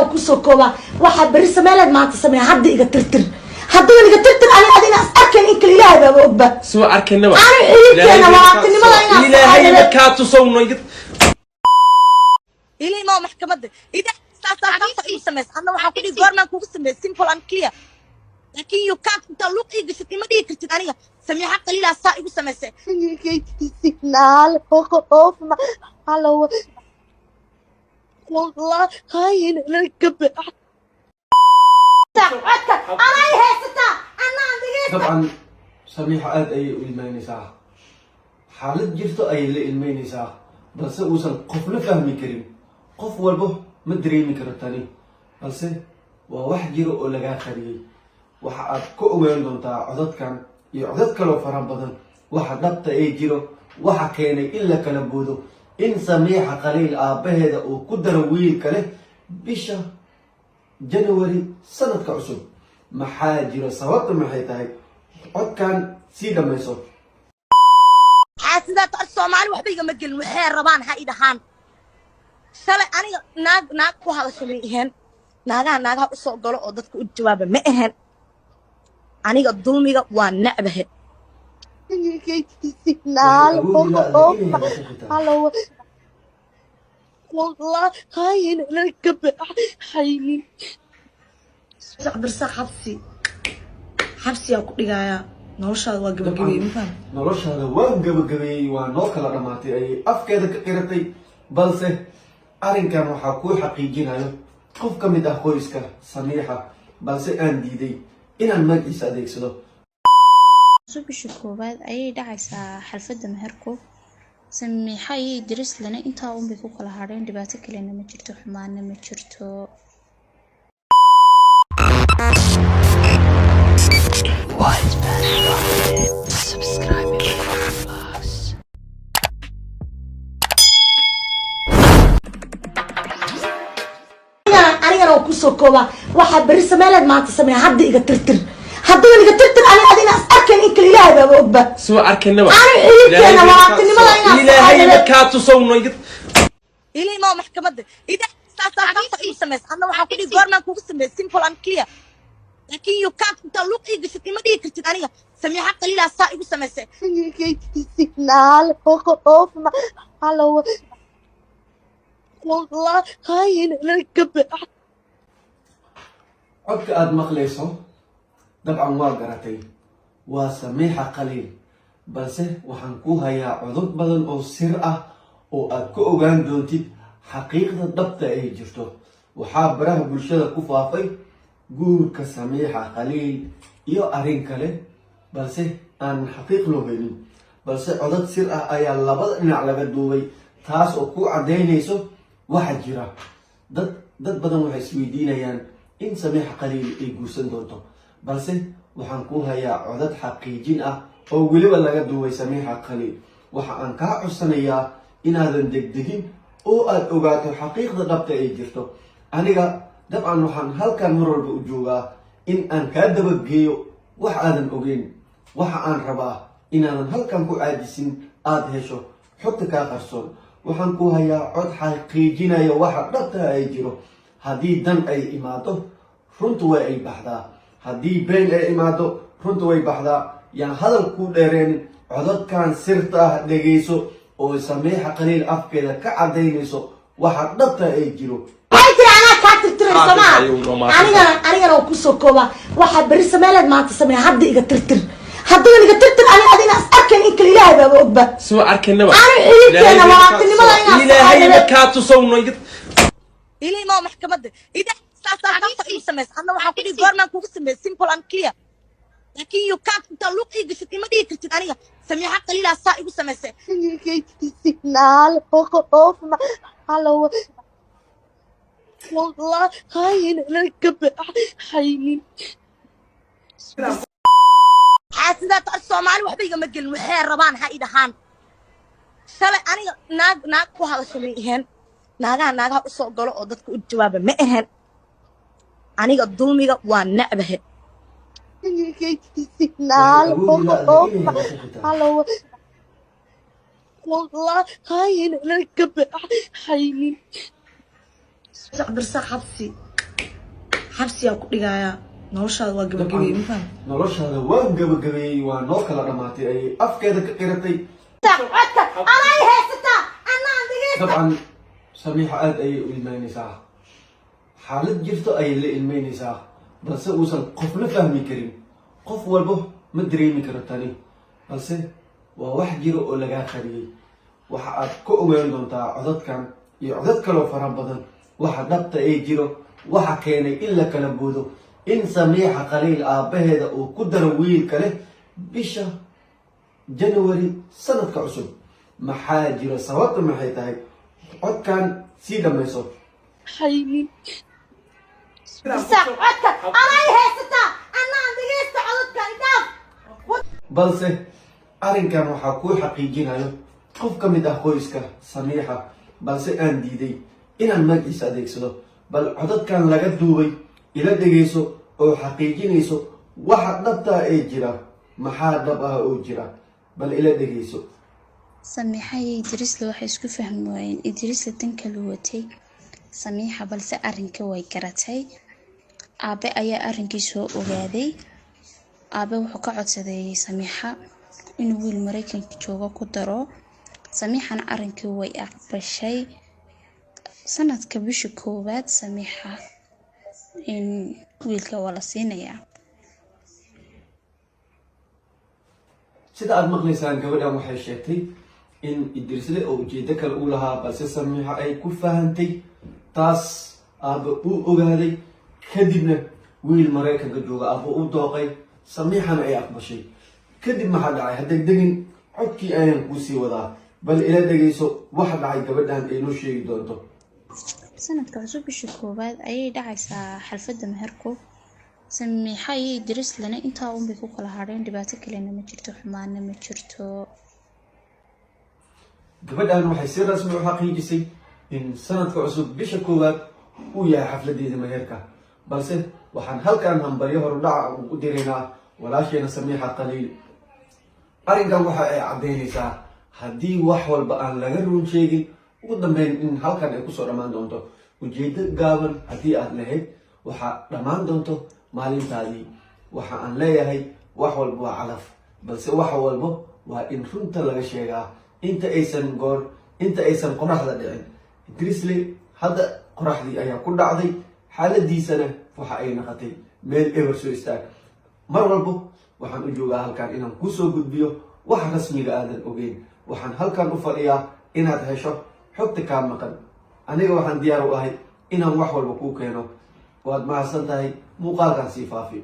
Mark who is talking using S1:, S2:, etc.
S1: Waan kusoo koobaa. Waxaa berri sameeleed maanta sameeya. Hadda iga tirtir, haddadan iga tirtir ani adina is arkayn in kale, Ilaahay baaba ogba.
S2: Soo arkaynaba.
S1: Ani xiriirkeena walaaltinimada inaan
S2: Ilaahay ma kaa tusowno.
S1: Ilimo maxkamadda ida saasaa igu samaysa. Anna waxaan ku dhihi goormaan kugu sameeyay? Simple and clear. Laakiin you can't, intaa luuq ii gashid ima dhihi kartid aniga Samiixa Qaliilaa saa igu samaysay. Signal of hello wallahi codka anay haysataa anaan dhegeysta.
S3: Dabcan Samiixa aada ayay u ilmeynaysaa, xaalad jirto ayay la ilmeynaysaa, balse uusan qofna fahmi karin. Qof walba ma dareemi karo tani, balse waa wax jiro oo lagaa qariyey. Waxa aad ka ogaan doontaa codadkan iyo codad kaloo fara badan waxa dhabta ee jiro, waxa keenay in la kala boodo, in Samiixa Khaliil aabbaheeda uu ku daro wiil kale bisha January sanadka cusub. Maxaa jiro? Sababta maxay tahay? Codkan sii dhammayso.
S1: Xaasidaad Soomaali waxba igama gelin. Waxay rabaan ha i dhahaan. Shalay aniga naag naag ku hadasha ma ahayn, naagaha naagaha usoo galo oo dadka u jawaaba ma ahayn. Aniga dulmiga waa necbahe. Signal
S3: Waxay awoodi la'dahay inay hadasho xitaa.
S1: Hello wallahi ka baxaynin. Cabdirsaaq, xabsi xabsiyaa ku dhigayaa. Noloshaada waa gabagabeeyey, ma faham?
S3: Noloshaada waa gabagabeeyey, waa noo kala dhamaatay ayay afkeeda ka qiratay, balse arrinkan waxaa kuu xaqiijinayo qof ka mid ah qoyska Samiixa, balse aan diiday inaan magaciisa adeegsado.
S4: Bisha koowaad ayay dhacaysaa xalfadda meherku. Samiixa iyo Idrislana intaa unbay ku kala hadheen. Dhibaato kalena ma jirto, xumaana ma jirto.
S1: Anigana waan kusoo koobaa. Waxaa berri sameeleed maanta sameeya. Hadda iga tirtir, haddadan iga tirtir ani adina is arkayn in kale, Ilaahay baaba ogba.
S2: Soo arkaynaba.
S1: Ani xiriirkeena walaaltinimada inaan
S2: Ilaahay ma kaa tusowno.
S1: Ilimo maxkamadda ida saasaa igu samaysa. Anna waxaan ku dhihi goormaan kugu sameeyay? Simple and clear. Laakiin you can't, intaa luuq ii gashid ima dhihi kartid aniga Samiixa Qaliilaa saa igu samaysay. Signal of hello wallahi ka bax.
S3: Codka aada maqlayso dabcan waa garatay, waa Samiixa Khaliil, balse waxaan ku hayaa codod badan oo sir ah oo aad ku ogaan doontid xaqiiqda dhabta ay jirto. Waxaa baraha bulshada ku faafay guurka Samiixa Khaliil iyo arrin kale, balse aan xaqiiq loo helin, balse codod sir ah ayaa labada dhinac laga duubay, taas oo ku caddaynayso waxa jira. Dad badan waxay isweydiinayaan in Samiixa Khaliil ay guursan doonto, balse waxaan ku hayaa codad xaqiijin ah oo weliba laga duubay Samiixa Khaliil. Waxa aan kaa codsanayaa inaadan degdegin oo aad ogaato xaqiiqda dhabta ay jirto. Aniga dabcan waxaan halkan mar walba u joogaa in aan kaa dabageeyo wax aadan ogeyn. Waxa aan rabaa inaadan halkan ku caajisin, aada hesho xogta kaa qarsoon. Waxaan ku hayaa cod xaqiijinaya waxa dhabta ay jiro. Haddii dan ay imaado, runtu way ay baxdaa. Haddii been ay imaado, runtu way baxdaa. Yaan hadal kuu dheereen, codadkan sirta ah dhegayso oo Samiixa Khaliil afkeeda ka caddaynayso waxa dhabta ay jiro.
S1: Waxay tiri anaa kaa tirtiraysa maa.
S2: Ayuu noo mahadsan.
S1: Anigana waan kusoo koobaa. Waxaa berri sameeleed maanta sameeya. Hadda iga tirtir, haddadan iga tirtir ani adina is arkayn in kale, Ilaahay baaba ogba.
S2: Soo arkaynaba.
S1: Ani xiriirkeena walaaltinimada inaan
S2: Ilaahay ma kaa tusowno.
S1: Ilimo maxkamadda ida saasaa igu samaysa. Anna waxaan ku dhihi goormaan kugu sameeyay? Simple and clear. Laakiin you can't, intaa luuq ii gashid ima dhihi kartid aniga Samiixa Qaliilaa saa igu samaysay. Signal of hello wallahi ka baxaynin. Xaasidaad Soomaali waxba igama gelin. Waxay rabaan ha i dhahaan. Shalay aniga naag naag ku hadasha ma ahayn, naagaha naagaha usoo galo oo dadka u jawaaba ma ahayn. Aniga dulmiga waa necbahe. Signal
S3: Waxay awoodi la'dahay inay hadasho xitaa.
S1: Hello wallahi ka baxaynin. Cabdirsaaq, xabsi. Xabsiyaa ku dhigayaa. Noloshaada waa gabagabeyey, ma fahamtay?
S3: Noloshaada waa gabagabeeyey, waa noo kala dhamaatay ayay afkeeda ka qiratay.
S1: Codka anay haysataa, anaan dhegeysta.
S3: Dabcan Samiixa aada ayay u ilmeynaysaa, xaalad jirto ayay la ilmeynaysaa, balse uusan qofna fahmi karin. Qof walbo ma dareemi karo tani, balse waa wax jiro oo lagaa qariyey. Waxa aad ka ogaan doontaa codadkan iyo codad kaloo fara badan waxa dhabta ee jiro, waxa keenay in la kala boodo, in Samiixa Khaliil aabbaheeda uu ku daro wiil kale bisha January sanadka cusub. Maxaa jiro? Sababta maxay tahay? Codkan sii dhammayso.
S1: Haynin. Codka anay haysataa, anaan dhegeysta. Codadka idhaaf.
S3: Balse arrinkan waxaa kuu xaqiijinayo qof ka mid ah qoyska Samiixa, balse aan diiday inaan magaciisa adeegsado. Bal codadkan laga duubay ila dhegayso oo xaqiijinayso waxa dhabtaa ee jira. Maxaa dhab ah oo jira? Bal ila dhegayso.
S4: Samiixa iyo Idriisle waxay isku fahmi waayeen. Idriisle dan kala watay Samiixa, balse arrinka way garatay. Aabe ayaa arrinkii soo ogaaday. Aabe wuxuu ka codsaday Samiixa inuu wiil Mareykanka joogo ku daro. Samiixana arrinkii way aqbashay. Sanadka bisha koowaad Samiixa in wiilka waa la siinayaa.
S3: Sida aada maqlaysaan, gabadhan waxay sheegtay in Idrisle oo ujeedo kale uu lahaa, balse Samiixa ay ku fahantay taas. Aaba uu ogaaday, kadibna wiil Maraykanka jooga aaba u dooqay, Samiixana ay aqbashay. Kadib maxaa dhacay? Ha degdegin, codkii ayaan kuusii wadaa. Bal ila dhegayso waxa dhacay, gabadhan ay noo sheegi doonto.
S4: Sanadka cusub bisha koowaad ayay dhacaysaa xalfadda meherku. Samiixa iyo Idriislena intaa unbay ku kala hadheen. Dhibaato kalena ma jirto, xumaana ma jirto.
S3: Gabadhan waxay si rasmi u xaqiijisay in sanadka cusub bisha koowaad uu yahay xafladeeda meherka. Balse waxaan halkan hambalyo horudhaca u diraynaa walaasheena Samiixa Khaliil. Arrinkan waxa ay caddaynaysaa haddii wax walba aan laga run sheegin, ugu dambeyn in halkan ay kusoo dhammaan doonto. Ujeedo gaaban haddii aad lahayd, waxaa dhammaan doonto maalintaadii. Waxa aan leeyahay, wax walba waa calaf, balse wax walbo waa in runta laga sheegaa inta aysan goor, inta aysan qoraxda dhicin. Idrisley hadda qoraxdii ayaa ku dhacday, xaaladiisana waxa ay naqatay meel eber soo istaag. Mar walbo waxaan u joogaa halkan inaan kuusoo gudbiyo wax rasmiga aadan ogeyn. Waxaan halkan u fadhiyaa inaad hesho xogta kaa maqan. Aniga waxaan diyaar u ahay inaan wax walba kuu keeno. Waad mahadsan tahay. Muuqaalkan sii faafi.